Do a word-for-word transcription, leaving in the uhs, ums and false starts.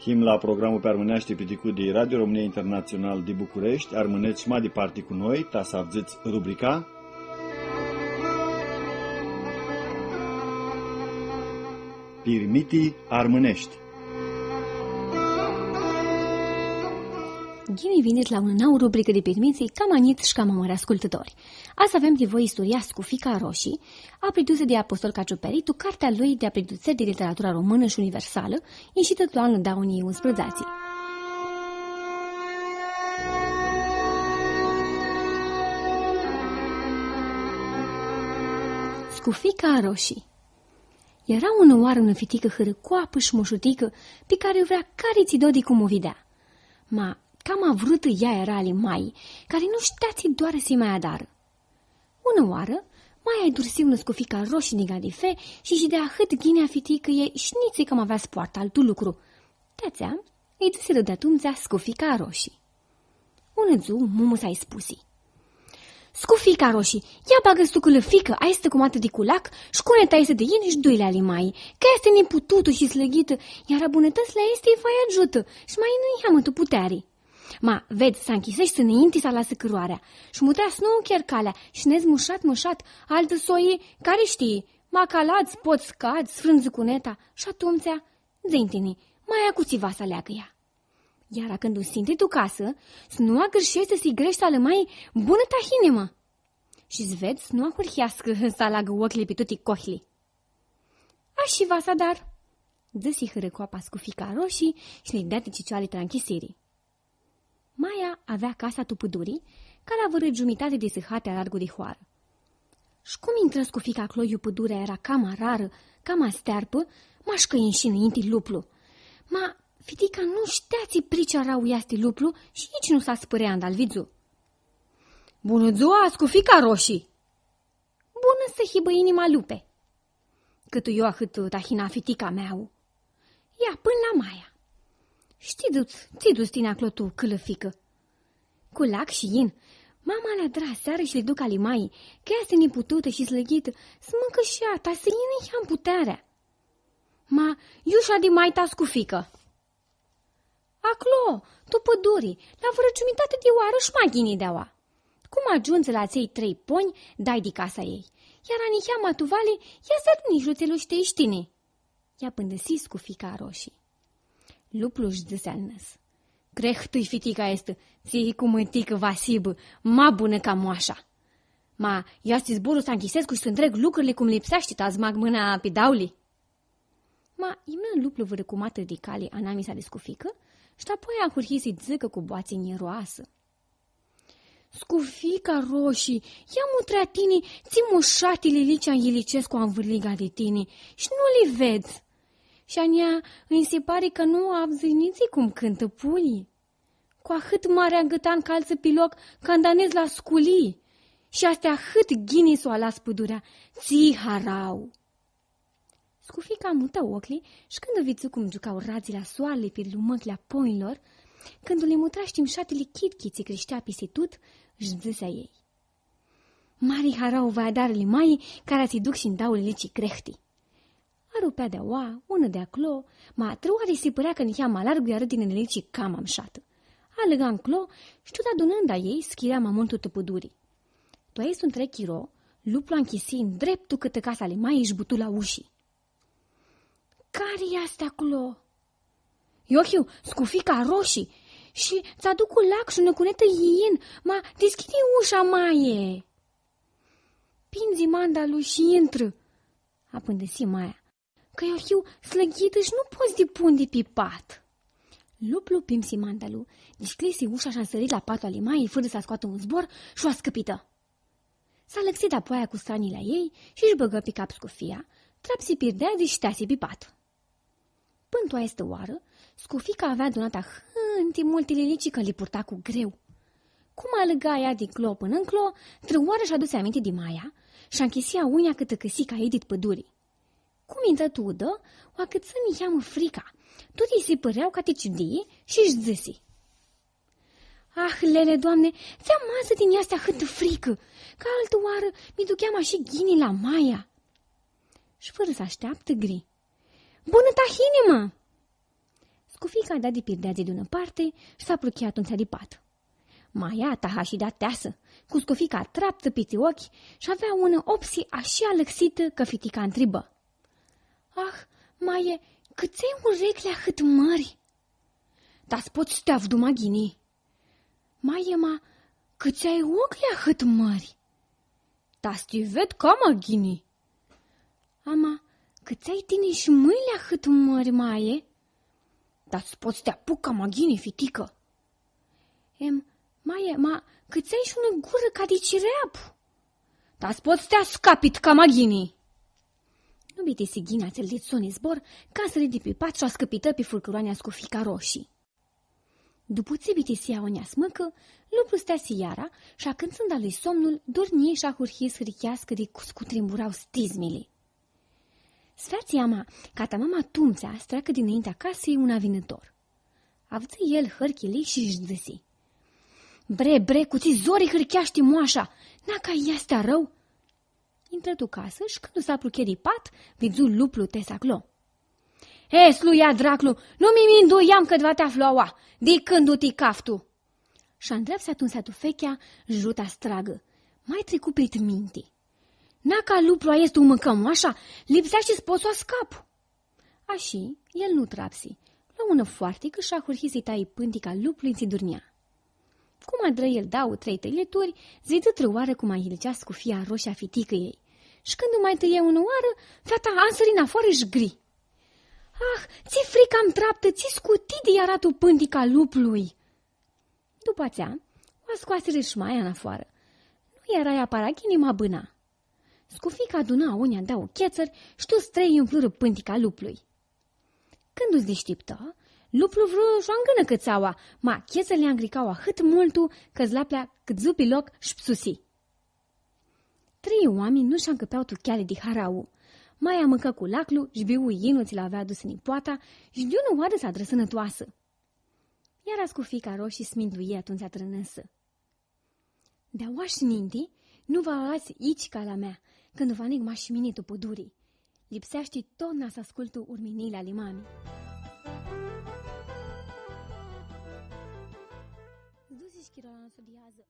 Him la programlu pi armãneashti, piticut di Radio România Internațional di București. Armãnets ma diparti cu noi, ta s-avdzãts rubrica Pirmiti armãneshti. Ghini vinit la unã nauã rubricã di pirmithii, cama njits shi cama mãri ascultãtori. Adzã avem di voi isturia Scufica Aroshi, apridusã di Apostol Caciuperi, tu cartea lui di apridutseri di literatura românã shi universalã, ishitã tu anlu dauã njilji unsprãdzatsi. Scufica Aroshi. Eara unã oarã unã fiticã hãrãcoapã shi mushuticã, pi cari u vrea cari tsi dodi cum u videa. Ma, cama vrutã ea eara ali mai, cari nu shtea tsi doarã s-lji ma adarã. Unã oarã, maia lj-dursi unã scuficã aroshi di gadife shi shidea ahãt ghini a fiticãljei shi nitsi cama avea s-poartã altu lucru. Ti atsea, lji dzãsirã di atumtsea Scufica Aroshi. Unã dzuã, mumã-sa lji spusi: „Scufica Aroshi, ia bagã-ts tu cãlãficã aestã cumatã di culac shi cuneta aestã di yin shi dui-li ali mai, cã easti nipututã shi slãghitã, iar a bunãtãtsli aesti lji fai agiutã shi ma yin niheamã tu puteari. Ma, vedz, s-anchiseshti nãinti s-alasã cãroarea, shi mutrea s-nu u cher calea, shi nedz mushat, mushat, altã soi, cari shtii, ma caladz, pots s-cadz, s-frãndzi cuneta, shi atumtsea, dzã-nj tini, maia cu tsi va s-aleagã ea. Iar cãndu s-intri tu casã, s-nu agãrsheshti s-lji greshti ali mai bunã tahinimã. Shi s-vedz s-nu ahurheascã s-alagã oclji pi tuti cohli.” „Ashi va s-adar”, dzãsi hãrãcoapa Scufica Aroshi shi lji deadi cicioarli tra anchisiri. Maia avea casa tu pãduri, ca la vãrã giumitati di sãhati alargu di hoarã. Shi cum intrã Scufica aclo, iu pãdurea eara cama ararã, cama stearpã, mash cã inshi nãinti luplu. Ma, fitica nu shtea tsi prici arau easti luplu shi nitsi nu s-aspãrea anda-l vidzu. „Bunã dzua, Scufica Aroshi!” „Bunã s-hibã inima lupe! Cãtã io ahãt tahina, fitica mea?” Ia, pãnã la maia. „Shtii, du-, tsi duts tini aclo tu cãlãficã?” „Culac shi yin. Mama li adrã asearã shi li duc ali mai, cã easti nipututã shi slãghitã, s-mãcã shi ea, ta s-lji yinã niheam putearea.” „Ma, iu shadi mai-ta Scufica?” „Aclo, tu pãduri, la vãrã giumitati di oarã shi ma ghini di aua. Cum agiundzi la atselj trei ponj, dai di casa a ljei. Iar niheamã tu vali, ia s-aduni shi lu tsi lu shtei shi tini.” Ia pãndãsi Scufica Aroshi. Luplu sh-dzãsi al nãs: „Crehtã-i fitica aestã, tsi cu mãticã va s-hibã, ma bunã ca moasha. Ma, io atsea zboru s-anchisescu shi s-ndreg lucrili cum lipseashti, ta s-bag mãna pi dauli.” Ma, imnã luplu vãrã cumatã di cali anamisa di Scuficã, shi dapoaia ahurhi s-lji dzãcã cu boatsi njiroasã: „Scufica Aroshi, ia mutrea tini tsi mushati lilici anyilicescu anvãrliga di tini, shi nu li vedz. Shi a njia nji si pari cã nu avdzãi nitsi cum cãntã pulji. Cu ahãt mari angãtan caltsã pi loc, canda nedz la sculii. Shi aestã ahãt ghini s-u alas pãdurea, tsi harau.” Scufica mutã oclji shi cãndu vidzu cum giucau radzlji a soarlui pi lumãclji a ponjlor, cãndu li mutra shi mushatili chitchi tsi crishtea pisti tut, sh-dzãsi a ljei: „Mari harau va lj-adar ali mai, cara s-lji duc shi-nj dau lilici crehti.” Arupea di aua, unã di aclo, ma trã oari lji si pãrea cã niheamã alargu lj-arãdi nã lilici cama mushatã. Alãga nclo shi tut adunãndu a ljei s-chirea ma multu tu pãduri. Tu aestu ntreg chiro, luplu anchisi ndreptu cãtã casa ali mai shi butu la ushi. „Cari easti aclo?” „Io hiu Scufica Aroshi, shi tsã aduc culac shi unã cunetã yin, ma dishcljidi usha, maie.” „Pindzi mandalu shi intrã”, apãndãsi maia, „cã io hiu slãghitã shi nu pot s-dipundi pi pat.” Luplu pimsi mandalu, dishcljisi usha shi ansãri la patlu ali mai, fãrã s-scoatã un zbor, shi u ascãpitã. S-alãxi dapoaia cu stranjili a ljei shi-sh bãgã pi cap scufia, trapsi pirdeadzi shi shteasi pi pat. Pãn tu aestã oarã, Scufica avea adunatã ahãnti multi lilici cã li purta cu greu. Cum alãga ea di clo pãnã nclo, trã oarã sh-adusi aminti di maia, sh-anchisi aunjea cãtã cãsica a ljei dit pãduri. Cum intrã tu udã, u acãtsã niheamã frica, tuti lji si pãrea ca ti ciudii shi-sh dzãsi: „Ah, lele, Doamne, tsi amasã tini easti ahãtã fricã, cã altã oarã mi ducheam ashi ghini la maia.” Shi fãrã s-ashteaptã gri: „Bunã tahinimã!” Scufica da di pirdeadzi di unã parti shi s-apruchea atumtsea di pat. Maia taha shi da teasã, cu scufica traptã piti oclji shi avea unã opsi ashi alãxitã cã fitica ntribã: „Ah, maie, cãtse ai ureclji ahãt mãri?” „Ta s-pot s-ti avdu ma ghini.” „Maie, ma cãtse ai oclji ahãt mãri?” „Ta s-ti ved cama ghini.” „Ama, cãtse ai tini shi mãnjli ahãt mãri, maie?” „Ta s-pot s-ti apuc cama ghini, fiticã.” „Em, maie, ma cãtse ai shi unã gurã ca di cireap?” „Ta s-pot s-ti ascapit cama ghini.” Nu bitisi ghini atsel dit soni zbor, casãri di pi pat shi ascãpitã pi furcãroanea Scufica Roshi. Dupã tsi bitisi agonja s-mãcã, luplu steasi iara shi, acãntsãnda lui somnul, durnji shi ahurhi s-hãricheascã di cu s-cutrimburau stizmili. S-featsi ama ca tamam atumtsea s-treacã di nãintea casãljei un avinãtor. Avdzã el hãrchili shi sh-dzãsi: „Bre, bre, cu tsi zori hãrcheashti moasha, na ca easti arãu?” Intrã tu casã shi, cãndu s-apruchea di pat, vidzu luplu tes aclo. „E, s-lu ia draclu, nu mi minduiam cã va ti aflu aua, di cãndu ti caftu.” Shi andreapsi atumtsea tufechea, sh-lju ta s-tragã. Ma-lj tricu prit minti: „Na ca luplu aestu u mãcã moasha, lipseashti s-pot s-u ascap.” Ashi, el nu trapsi, lo unã foarticã shi ahurhi s-lji taie pãntica luplui tsi durnjea. Cum adrã el dauã, trei tãljituri, s-vidzu trã oarã cum ahilgea Scufia Roshi a fiticãljei. Shi cãndu ma tãie unã oarã, feata ansãri nafoarã shi gri: „Ah, tsi fricã am traptã, tsi scutidi eara tu pãntica luplui!” Dupã atsea, u scoasirã shi maia nafoarã. Nu eara ea para ghini, ma bãna. Scufica adunã agonja dauã chetsãri shi tuts trei umplurã pãntica luplui. Cãndu s-dishtiptã, luplu vru s-u angãnã cãtseaua, ma chetsãrli angricau ahãt multu cã zlaplea cãdzu pi loc shi psusi. Trei oaminj nu sh-ancãpeau tu cheali di harauã. Maia mãcã cu laclu shi biu yinlu tsi lu avea adusã nipoata shi di unã oarã s-adrã sãnãtoasã. Iara Scufica Roshi s-mindui atumtsea trãnãsã: „Di aoa shi ninti, nu va u aradz itsi calea mea, cãndu va neg mash mini tu pãduri. Lipseashti totna s-ascultu urminili ali mami.” S-dusi shi chirolu s-u diazã.